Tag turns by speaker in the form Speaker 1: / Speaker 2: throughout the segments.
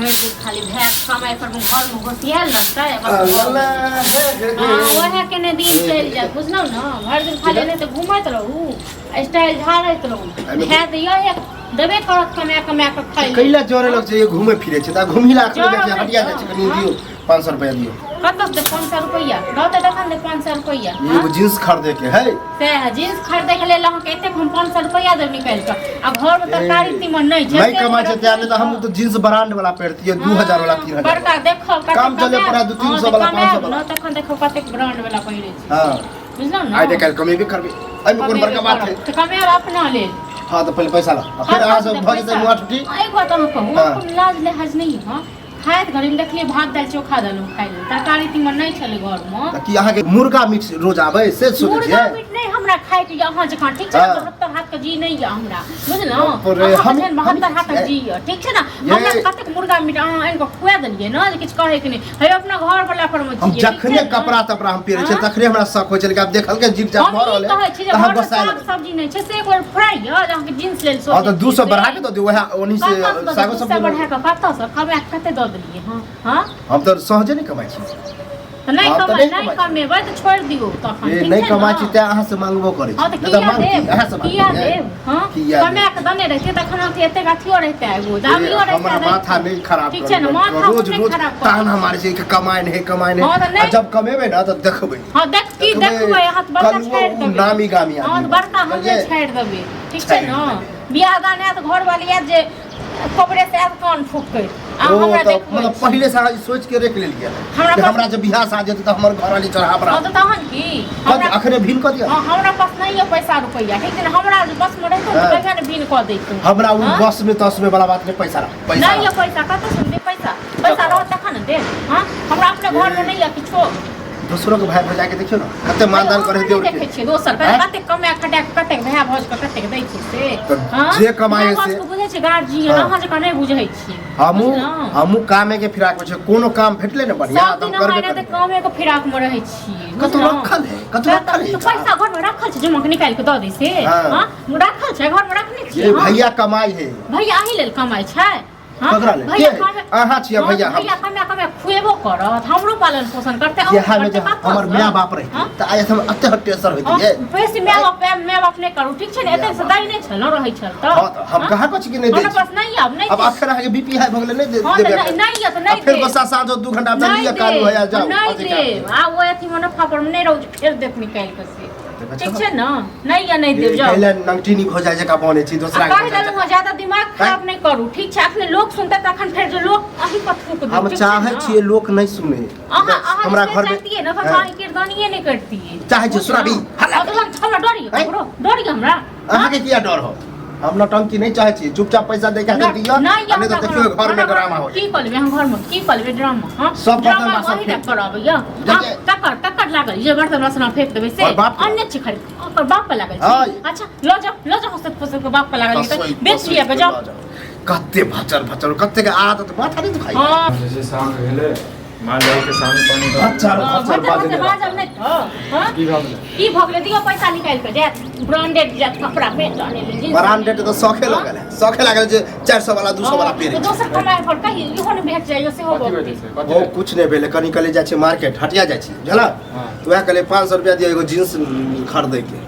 Speaker 1: भरि दिन खाली भए कमाइ पर घरमे घोसियायल रहतै बस। हँ, ओएह केने दिन चलि जायत, बुझलहुँ ने? भरि दिन खाली एनाहिते घूमैत रहू, स्टाइल झाड़ैत रहू। भए तऽ इएह देबे करत कमा कमा कऽ खाइ लेल।
Speaker 2: कैला जोरे लग छै घूमे फिरे छै तऽ घूमही ला
Speaker 1: जोरे
Speaker 2: जाइ छै, हटिया जाइ छै, कनि दियौ 500 रुपया दियौ।
Speaker 1: कतऽ से 500 रुपैआ रहतै तखन दे 500 रुपैआ?
Speaker 2: एगो जींस खरीदे के है।
Speaker 1: सएह जींस खरीदे के लेल अहाँके एतेक हम 500 रुपैआ देब निकालि कऽ, आ घरमे तरकारी तीमन नहि छै।
Speaker 2: नहीं कमाइ छै तें, नहि तऽ हम तऽ जींस ब्रांड वाला पहिरतियै, 2000 वाला, 3000
Speaker 1: बड़का देखो कतेक
Speaker 2: काम चले
Speaker 1: कमायब।
Speaker 2: पड़ा है, दू तीन
Speaker 1: हँ,
Speaker 2: सौ
Speaker 1: तऽ
Speaker 2: वाला, 500
Speaker 1: कमायब
Speaker 2: वाला।
Speaker 1: ने तखन देखो कतेक ब्रांड वाला पहिरे छै।
Speaker 2: हाँ।
Speaker 1: बुझलहुँ ने?
Speaker 2: आइ तऽ काल्हि कमेबे करबै, एहिमे कोन बड़का बात है?
Speaker 1: तऽ कमायब अपना लेल।
Speaker 2: हाँ, तऽ पहिले पैसा ला आ फेर अहाँ सब भऽ जेतै मुआ ठुठी।
Speaker 1: एक बात अहाँ कहू।
Speaker 2: हाँ।
Speaker 1: कोनो लाज लिहाज नहि है? खाइत घड़ी मे देखलियै भात दालि चोखा देलहुँ खाइ लेल, तरकारी तीमन नहि छलै घरमे।
Speaker 2: तऽ की अहाँके मुर्गा मीट रोज आबै से सोचै
Speaker 1: मुर्गा
Speaker 2: छियै?
Speaker 1: मीट नहि हमरा खाइके यऽ अहाँ जकाँ, ठीक छै ने?
Speaker 2: हाँ।
Speaker 1: 72 हाथके जी नहि यऽ हमरा, बुझलहुँ?
Speaker 2: बाप रे,
Speaker 1: अहाँके
Speaker 2: हम
Speaker 1: जेहन 72 हाथक
Speaker 2: हम
Speaker 1: जी यऽ, ठीक छै ने?
Speaker 2: ये।
Speaker 1: हमरा कतेक मुर्गा मीट अहाँ आनि कऽ खुआ देलियै ने जे किछु कहैके नहि हे, अपना घर वाला पर मे
Speaker 2: हम
Speaker 1: छियै, ठीक छै
Speaker 2: जखने
Speaker 1: ने?
Speaker 2: कपड़ा तपड़ा हम पहिरै छियै
Speaker 1: हाँ?
Speaker 2: तखने हमरा शक होइ छै, लेकिन आब देखलकै जीप जाप
Speaker 1: हम
Speaker 2: भऽ
Speaker 1: ई
Speaker 2: रहल
Speaker 1: कहै
Speaker 2: है
Speaker 1: छी जे
Speaker 2: तऽ हम
Speaker 1: घरमे
Speaker 2: गोसाय
Speaker 1: साग
Speaker 2: लगबै।
Speaker 1: सब्जी नहि छै से एक बेर फ्राइ यऽ जे अहाँके जींस लेल
Speaker 2: हँ, तऽ
Speaker 1: सोचै
Speaker 2: 200
Speaker 1: छियै से।
Speaker 2: बढ़ा के दऽ दियौ, वएह ओन्ही से
Speaker 1: कतऽ से दऽ
Speaker 2: सागो
Speaker 1: देब?
Speaker 2: सब्जी
Speaker 1: 200 बढ़ा कऽ कतऽसँ कमा कऽ कते दऽ देलियै? हँ हँ।
Speaker 2: हम तऽ सहजे नहि कमाइ छी।
Speaker 1: तऽ नहि
Speaker 2: हम तऽ
Speaker 1: कमा
Speaker 2: नहि
Speaker 1: नहि
Speaker 2: कमाइ छी।
Speaker 1: कमेबै तऽ छोड़ि दियौ तखन।
Speaker 2: ए,
Speaker 1: ठीक
Speaker 2: नहि
Speaker 1: छै
Speaker 2: कमाइ
Speaker 1: ने?
Speaker 2: छी तें अहाँ से मांगबो करै
Speaker 1: हँ
Speaker 2: छी,
Speaker 1: तऽ
Speaker 2: नहि तऽ
Speaker 1: किया
Speaker 2: मांगती
Speaker 1: देब?
Speaker 2: अहाँ से?
Speaker 1: किया
Speaker 2: मांगती
Speaker 1: देब? हँ,
Speaker 2: किया
Speaker 1: कमा
Speaker 2: देब?
Speaker 1: कऽ दने रहितै तखन अहाँके एतेक अथियो रहितै, एगो
Speaker 2: ए,
Speaker 1: दामियो रहितै।
Speaker 2: हमरा माथा नहि खराब
Speaker 1: ठीक छै ने?
Speaker 2: करू।
Speaker 1: माथा
Speaker 2: रोज
Speaker 1: नहि
Speaker 2: रोज
Speaker 1: खराब करू।
Speaker 2: ताना मारै छै कि कमाइ नहि कमाइ नहि।
Speaker 1: हँ, तऽ
Speaker 2: आ
Speaker 1: नहि।
Speaker 2: जब कमेबै ने तऽ देखबै।
Speaker 1: हँ, देख की देखबै? अहाँ तऽ बड़का
Speaker 2: कलुओ
Speaker 1: छाड़ि
Speaker 2: उ
Speaker 1: देबै।
Speaker 2: नामी गामी
Speaker 1: हँ, तऽ
Speaker 2: आदमी
Speaker 1: बड़का हमरे
Speaker 2: बुझलियै?
Speaker 1: छाड़ि देबै, ठीक छै
Speaker 2: छाड़ि
Speaker 1: ने?
Speaker 2: देबै।
Speaker 1: बियाह दान आयत, घरवाली आयत जे कपड़े से आयत कान फूकैत आ
Speaker 2: ओ
Speaker 1: हमरा
Speaker 2: तऽ
Speaker 1: देखबै
Speaker 2: मतलब पहिले से अहाँ ई सोचि के राखि लेलियै
Speaker 1: हमरा
Speaker 2: जे
Speaker 1: पास-
Speaker 2: हमरा जे बियाह शादी हेतै तऽ हमर घरवाली चढ़ा
Speaker 1: हँ
Speaker 2: बड़ा
Speaker 1: तऽ तहन की हमरा
Speaker 2: अखने भिन कऽ दिअ।
Speaker 1: हँ, हमरा पास नहि यऽ पैसा रुपैआ, ठीक छै ने? हमरा जे बस में रहितौ तऽ
Speaker 2: हाँ।
Speaker 1: कहिया ने बिन कऽ दैतहुँ।
Speaker 2: हमरा ओ
Speaker 1: हाँ?
Speaker 2: बस में तस में वाला बात नहीं, पैसा रख, पैसा
Speaker 1: नहि यऽ
Speaker 2: रख।
Speaker 1: पैसा, कतऽ से देब पैसा? पैसा रहत तखन ने देब। हँ, हमरा अपने घरमे नहि यऽ किछो।
Speaker 2: दोसरो के भाई भौजाई के देखियौ ने कते मानदान
Speaker 1: अहाँ
Speaker 2: करे
Speaker 1: नहि
Speaker 2: देवर
Speaker 1: देखै
Speaker 2: के
Speaker 1: छियै दोसर के
Speaker 2: आँय?
Speaker 1: कते कमा खटा कऽ कतेक भाय भौज के कतेक दै छै से।
Speaker 2: तऽ
Speaker 1: हँ?
Speaker 2: जे कमाइ
Speaker 1: भाय
Speaker 2: से-
Speaker 1: भौज के बुझै छै गार्जियन।
Speaker 2: हाँ।
Speaker 1: अहाँ जकाँ नहि बुझै छियै,
Speaker 2: हमहूँ
Speaker 1: बुझलहुँ?
Speaker 2: हमहूँ कामे के फिराक में छै, कोनो काम भेटले ने बढ़िया
Speaker 1: सब
Speaker 2: तऽ हम
Speaker 1: दिन
Speaker 2: करबे
Speaker 1: अहाँ एनाहिते
Speaker 2: करबै।
Speaker 1: कामे के फिराक मे रहै छियै,
Speaker 2: कतौ
Speaker 1: बुझलहुँ?
Speaker 2: रखल है, कतौ रखल है।
Speaker 1: तऽ पैसा घर मे रखल छै, जमा के निकालि के दऽ दै से?
Speaker 2: हाँ।
Speaker 1: हँ, रखल छै, घर मे रखने छियै?
Speaker 2: ये
Speaker 1: हँ?
Speaker 2: भैया कमाई है।
Speaker 1: भैया अही लेल कमाइ छै? हँ?
Speaker 2: ककरा लेल?
Speaker 1: भैया
Speaker 2: के?
Speaker 1: कमे-
Speaker 2: अहाँ छियै
Speaker 1: हँ,
Speaker 2: भैया, हम
Speaker 1: भैया कमे कमे खुएबो करत, हमरो पालन पोषण करतै, अहूँ
Speaker 2: इएह में
Speaker 1: करतै,
Speaker 2: जे
Speaker 1: कतऽ
Speaker 2: हमर
Speaker 1: सँ?
Speaker 2: माय बाप रहितै
Speaker 1: हँ?
Speaker 2: तऽ आइ हम एते टेंशन
Speaker 1: हँ,
Speaker 2: होइतियै?
Speaker 1: बेसी माय बाप नहि करू, ठीक छै ने? एते से दै नहि छल रहै छल तऽ।
Speaker 2: हँ, तऽ हम
Speaker 1: हँ?
Speaker 2: कहाँ कहै छी कि नहि दै
Speaker 1: हमरा
Speaker 2: छी?
Speaker 1: पास नहि आब नहि
Speaker 2: अब
Speaker 1: देब।
Speaker 2: अखन अहाँके बीपी हाई भऽ गेलै, नहि
Speaker 1: हँ तऽ
Speaker 2: देबै
Speaker 1: नहि
Speaker 2: अखन।
Speaker 1: नहि यऽ तऽ
Speaker 2: आ
Speaker 1: नहि
Speaker 2: फेर
Speaker 1: देब।
Speaker 2: गुस्सा साँझ 2 घंटा
Speaker 1: नहि
Speaker 2: लिअ कालू
Speaker 1: देब
Speaker 2: है जाउ
Speaker 1: नहि
Speaker 2: अथी कए
Speaker 1: देब। आ ओ अथी मे नफा पर मे नहि रहू जे फेर देत निकालि कऽ से।
Speaker 2: देखै
Speaker 1: ठीक
Speaker 2: छहो?
Speaker 1: छै ने? नहि या नहि देब, जाउ।
Speaker 2: कैला नंगटीनी भऽ जाइ जकाँ बनै छी
Speaker 1: आ
Speaker 2: दोसरा के
Speaker 1: कहि
Speaker 2: भऽ जाइ
Speaker 1: देलहुँ हँ, ज्यादा दिमाग खराब नहि करू, ठीक छै? अखने लोक सुनतै तखन फेर जे लोक अहीं पर थूक देत।
Speaker 2: हम
Speaker 1: ठीक छै
Speaker 2: चाहै
Speaker 1: ने?
Speaker 2: छियै लोक नहि सुने।
Speaker 1: अहाँ अहाँ
Speaker 2: हमरा
Speaker 1: जे
Speaker 2: घर में
Speaker 1: चाहतियै ने तऽ
Speaker 2: हाँ।
Speaker 1: अहाँ किरदानिये नहि करतियै।
Speaker 2: चाहै छियै, सुनाबी, हल्ला।
Speaker 1: हँ, तऽ हमरा डर यऽ?
Speaker 2: हैं?
Speaker 1: ककरो डर यऽ हमरा?
Speaker 2: अहाँके किया डर हो? हम नौटंकी नहि चाहै छी, चुपचाप पैसा दे के दिअ,
Speaker 1: नहि
Speaker 2: आ नहि तऽ देखियौ घर में ड्रामा हो।
Speaker 1: की कऽ लेबै हम घरमे? की कऽ लेबै ड्रामा? हँ,
Speaker 2: सब बर्तन
Speaker 1: ड्रामा
Speaker 2: बासन
Speaker 1: वही ने
Speaker 2: फेंक।
Speaker 1: करब यऽ।
Speaker 2: जा-
Speaker 1: हँ,
Speaker 2: जा।
Speaker 1: तकर तकर लागल जे बर्तन बासन फेंक देबै से
Speaker 2: और बाप के?
Speaker 1: अन्य छी खाली ओकर बाप के लागल
Speaker 2: हाँ।
Speaker 1: छै। अच्छा लऽ जाओ, लऽ जाओ, हंसत फुसत के बाप के लागल छै तऽ
Speaker 2: बसोइ-
Speaker 1: बेच
Speaker 2: बसोइ
Speaker 1: लिअ के
Speaker 2: के
Speaker 1: जाओ।
Speaker 2: लऽ जाउ। कते भचर भचर कते के आदत, माथा नहि दुखाइ?
Speaker 1: हँ।
Speaker 3: जे छै साँझ भेलै, माल जाल के सानी पानी दऽ
Speaker 2: भचर
Speaker 1: हँ,
Speaker 2: भचर
Speaker 1: भचर
Speaker 2: बाजने
Speaker 1: भचर बाजल नहि तऽ हँ
Speaker 3: की भऽ गेलै?
Speaker 1: की भऽ गेलै? दियौ पैसा निकालि कऽ, जायत ब्रांडेड जायत कपड़ा पेंट आनै लेल, जींस।
Speaker 2: ब्रांडेड तऽ शौखे लगल है, शौखे लागल जे 400 वाला, 200 वाला
Speaker 1: हँ,
Speaker 2: पेरे
Speaker 1: तऽ दोसर कमाइ पर कही इहो नहि भेट जाइयो सेहो
Speaker 3: कथी
Speaker 1: बहुत।
Speaker 3: भेलै से कथी
Speaker 2: ओ
Speaker 3: भेलै?
Speaker 2: कुछ नहि भेलै, कनि कनि जाइ छै मार्केट, हटिया जाइ छी, बुझल?
Speaker 3: हाँ।
Speaker 2: तऽ वएह कहलियै 500 रुपया दिअ एगो जींस खरीदैके।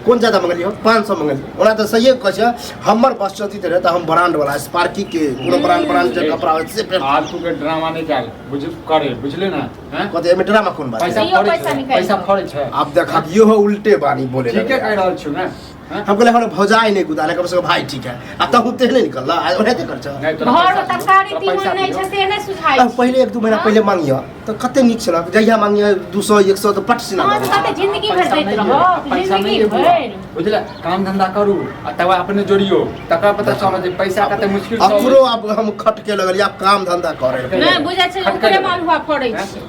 Speaker 2: कोन ज्यादा मंगलियै? 500 मंगलियै। ओना तऽ सहिए कहै छै, हमर बस चलती रहै तऽ हम ब्रांड वाला स्पार्की के कोनो ब्रांड ब्रांड जे कपड़ा होइ छै से पहिरतियै।
Speaker 3: फालतू के ड्रामा नहि कयल बुझ करे, बुझले ने? हैं?
Speaker 2: कहतै एहिमे ड्रामा कोन बात
Speaker 3: पैसा
Speaker 2: है?
Speaker 1: दियौ
Speaker 3: फड़ै
Speaker 1: पैसा
Speaker 3: छै
Speaker 1: निकालि
Speaker 3: पैसा
Speaker 1: कऽ।
Speaker 3: फड़ै छै।
Speaker 2: आब देखक इहो उल्टे बानी बोले
Speaker 3: ठीके
Speaker 2: लगलै।
Speaker 3: कहि रहल छियौ ने? हैं?
Speaker 2: हम कहले हमरा भौजाई नहि गुदाले, कम से कम भाई ठीक है, आ तहु तेहने निकल आ ओनाहिते कर छ।
Speaker 3: नहि तोरा
Speaker 1: घरमे
Speaker 3: पैसा दियौ,
Speaker 1: तरकारी
Speaker 3: तोरा
Speaker 1: तीमन
Speaker 3: पैसा
Speaker 1: नहि
Speaker 3: दियौ।
Speaker 1: छै से नहि सुझाइ
Speaker 2: अब
Speaker 1: छै।
Speaker 2: पहिले 1-2 महीना
Speaker 1: हाँ?
Speaker 2: पहिले मांगियो तऽ कते नीक छल, जहिया मांगियो 200 100 तऽ पट सिना
Speaker 1: अहाँ
Speaker 2: दऽ
Speaker 1: तऽ
Speaker 2: दै
Speaker 1: कते जिंदगी भरि
Speaker 3: पैसा
Speaker 1: दैत
Speaker 3: नहि
Speaker 1: रहब
Speaker 3: यऽ, पैसा नहि
Speaker 1: जिंदगी
Speaker 3: यऽ बौआ।
Speaker 1: भरि।
Speaker 3: बुझले? काम धंधा करू आ तकर बाद अपने जोड़ियौ, तकर बाद पता चलत जे पैसा कते मुश्किल से अबै
Speaker 2: अपनो आब हम खटके लगलियै, आब काम धंधा करे
Speaker 3: खटके
Speaker 1: नहि बुझै छै,
Speaker 3: खटके
Speaker 1: ओकरे
Speaker 3: लेबै।
Speaker 1: मलुआ फड़ै
Speaker 3: हैं?
Speaker 1: छै।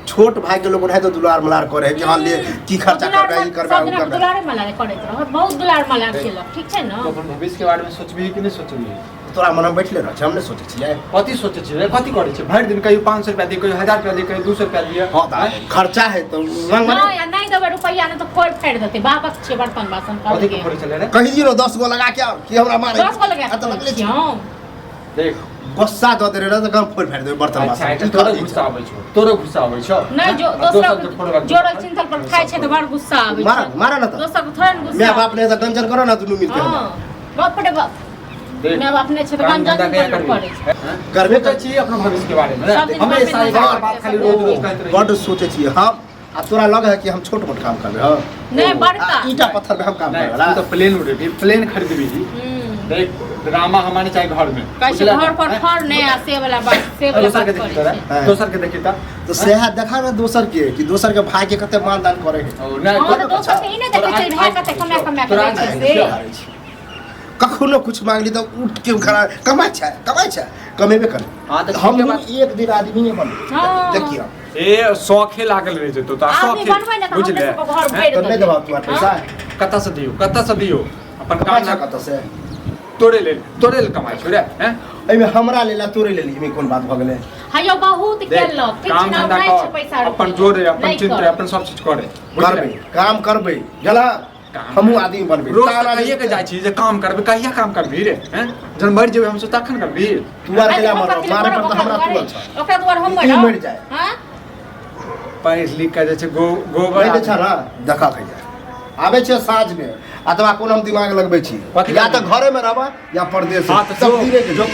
Speaker 2: छोट भाई के लोग ओनाहिते दुलार मलार करे है कि हाँ ले, की खर्चा
Speaker 1: दुलार
Speaker 2: करबै, ई करबै,
Speaker 1: सब
Speaker 2: ओ
Speaker 1: दिना
Speaker 2: करबै।
Speaker 1: दुलारे मलारे करैत रहत, बहुत दुलार मलार केलक, ठीक छै ने?
Speaker 3: तू अपन भविष्य के बारे में सोचबही कि नहि सोचबही?
Speaker 2: तोरा मन में बैठले रह छै, हम नहि सोचै छियै।
Speaker 3: कथी सोचै छियै? कथी करै छियै भरि दिन? कहियो 500 रुपया दिअ, कहियो 1000 रुपया दिअ, कहियो 200 रुपया दिअ।
Speaker 2: हँ तऽ खर्चा है तऽ मांग मांग।
Speaker 1: नहि, आ नहि देबै रुपैआ नहि तऽ फोड़ि फाड़ि देतै, बापक छियै बर्तन बासन।
Speaker 3: कथी के फोड़ै छलै रे?
Speaker 2: कहि दियौ ने 10 गो लगा के आउ कि हमरा मारे।
Speaker 1: 10 गो लगा
Speaker 2: आ तऽ लगले
Speaker 1: के
Speaker 2: छै।
Speaker 1: हम
Speaker 3: देख,
Speaker 2: गुस्सा दऽ देने रह तऽ गाम फोड़ि फाड़ि देबै बर्तन
Speaker 3: अच्छा
Speaker 2: बासन
Speaker 3: एकटा
Speaker 2: की
Speaker 3: तोरो
Speaker 2: करतै?
Speaker 3: गुस्सा आबै छौ, तोरो गुस्सा आबै छौ।
Speaker 1: नहि जो
Speaker 3: आ दोसर
Speaker 1: दोसर
Speaker 3: के फोड़बाक
Speaker 1: जोड़ल चिंतल पर खाइ छै तऽ बड़ गुस्सा आबै
Speaker 2: मारा
Speaker 1: छै।
Speaker 2: मारा ना तऽ
Speaker 1: दोसर के थोड़े ने गुस्सा
Speaker 2: माय बाप ने तऽ गंजन करो ना दुनू मिलके
Speaker 1: हँ बाप रे बाप
Speaker 3: देख,
Speaker 1: माय बाप नहि छै तऽ
Speaker 3: काम
Speaker 1: गंजन
Speaker 3: धंधा कहिया
Speaker 1: पर
Speaker 3: करबी?
Speaker 1: करै छै।
Speaker 3: हैं?
Speaker 2: करबे
Speaker 3: सोचै छी अपना भविष्य के बारे में
Speaker 1: सब दिन
Speaker 3: हमें
Speaker 1: बापे
Speaker 3: सारी
Speaker 1: धंधा
Speaker 3: बात खाली
Speaker 1: करते
Speaker 3: रोज रोज कहैत रही।
Speaker 2: बड्ड सोचै छियै हम आ तोरा लग है कि हम छोट मोट काम करबै हँ
Speaker 1: नहि बड़का
Speaker 2: आ ईटा पत्थर में हम काम
Speaker 3: नहीं,
Speaker 2: करबै
Speaker 3: तू तो प्लेन उड़ेबी, प्लेन खरीदबी। देख ड्रामा हमारे चाहे घर में
Speaker 1: कहै छै
Speaker 3: बुझला?
Speaker 1: घर पर
Speaker 3: हैं?
Speaker 1: फर नहि आ से वाला बात से वाला
Speaker 3: दोसर
Speaker 1: बात
Speaker 3: के देखी
Speaker 1: करै
Speaker 3: तोरा
Speaker 1: छै
Speaker 2: हैं।
Speaker 3: दोसर के देखी ता
Speaker 2: तऽ सएह देखा ने दोसर के कि दोसर के भाई के कते मानदान करे है
Speaker 3: ओ नहीं
Speaker 1: हँ तऽ
Speaker 3: तोरा-
Speaker 1: दोसर के ई नहि देखै छै भाय कते कमा कमा के
Speaker 3: तोरा
Speaker 1: दै छै से
Speaker 2: कखनो कुछ मांगली तऽ उठ के खड़ा कमाइ छै कमाइ छै कमेबे कर
Speaker 3: हाँ, तऽ
Speaker 2: हम
Speaker 3: ठीक है बात।
Speaker 2: एक दिन आदमी नहीं बनबै
Speaker 1: हाँ।
Speaker 2: देखियो
Speaker 3: ए शौखे लागल रहे छै तो ता
Speaker 1: आदमी
Speaker 3: शौखे
Speaker 1: बनबै ने तऽ हमरे
Speaker 3: बुझले
Speaker 1: सबके घर
Speaker 3: हैं?
Speaker 1: भरि
Speaker 2: तऽ नहि
Speaker 1: देबै।
Speaker 2: देबह तू पैसा
Speaker 3: कतऽ से दियौ कतऽ से दियौ अपन
Speaker 2: कमाइ
Speaker 3: काम
Speaker 2: छै कतऽ से
Speaker 3: तोरे लेल तोरे लेल कमाइ छौ रे हैं
Speaker 2: एहिमे हमरा लेला तोरे लेली एहिमे कोन बात भऽ गेलै
Speaker 1: हयो बहुत
Speaker 3: देख,
Speaker 1: केलक ठीक छै
Speaker 3: काम
Speaker 1: ने
Speaker 3: धंधा
Speaker 1: नहि छै
Speaker 3: कर
Speaker 1: पैसा
Speaker 3: अपन
Speaker 1: रुपैआ।
Speaker 3: जोड़े अपन
Speaker 1: नहि
Speaker 3: चिंता
Speaker 1: कर।
Speaker 3: अपन सब चीज करे बुझले?
Speaker 2: करबै काम करबै गेला
Speaker 3: काम
Speaker 2: हमहूँ आदमी बनबै
Speaker 3: रोज
Speaker 2: ताना
Speaker 3: तऽ कहिए के जाइ छी जे काम करबै कहिया काम करबी रे हैं जहन मरि जेबै हमसब तखन करबी
Speaker 2: तू आर
Speaker 1: आइ
Speaker 2: केला
Speaker 1: हम
Speaker 2: मरब
Speaker 1: कथी लए
Speaker 2: मारे पर
Speaker 1: मरब
Speaker 2: तऽ हमरा
Speaker 1: ओकरा
Speaker 2: तू
Speaker 1: दुआरे?
Speaker 2: छ
Speaker 1: ओकरा दुआरे हम
Speaker 2: ई
Speaker 1: मरब
Speaker 2: मरि जाए।
Speaker 1: हाँ
Speaker 3: पढ़ि लिख के जे छै गो गोबर
Speaker 2: नहि दै छ ने देखा खैया आबै छियै साँझमे आ तोरा कोन हम दिमाग लगबै छी
Speaker 3: कथी
Speaker 2: या तऽ
Speaker 3: लगबै?
Speaker 2: घरेमे रहबह या परदेश
Speaker 3: हाँ तऽ
Speaker 2: सब
Speaker 3: जो
Speaker 2: दिने के
Speaker 3: जो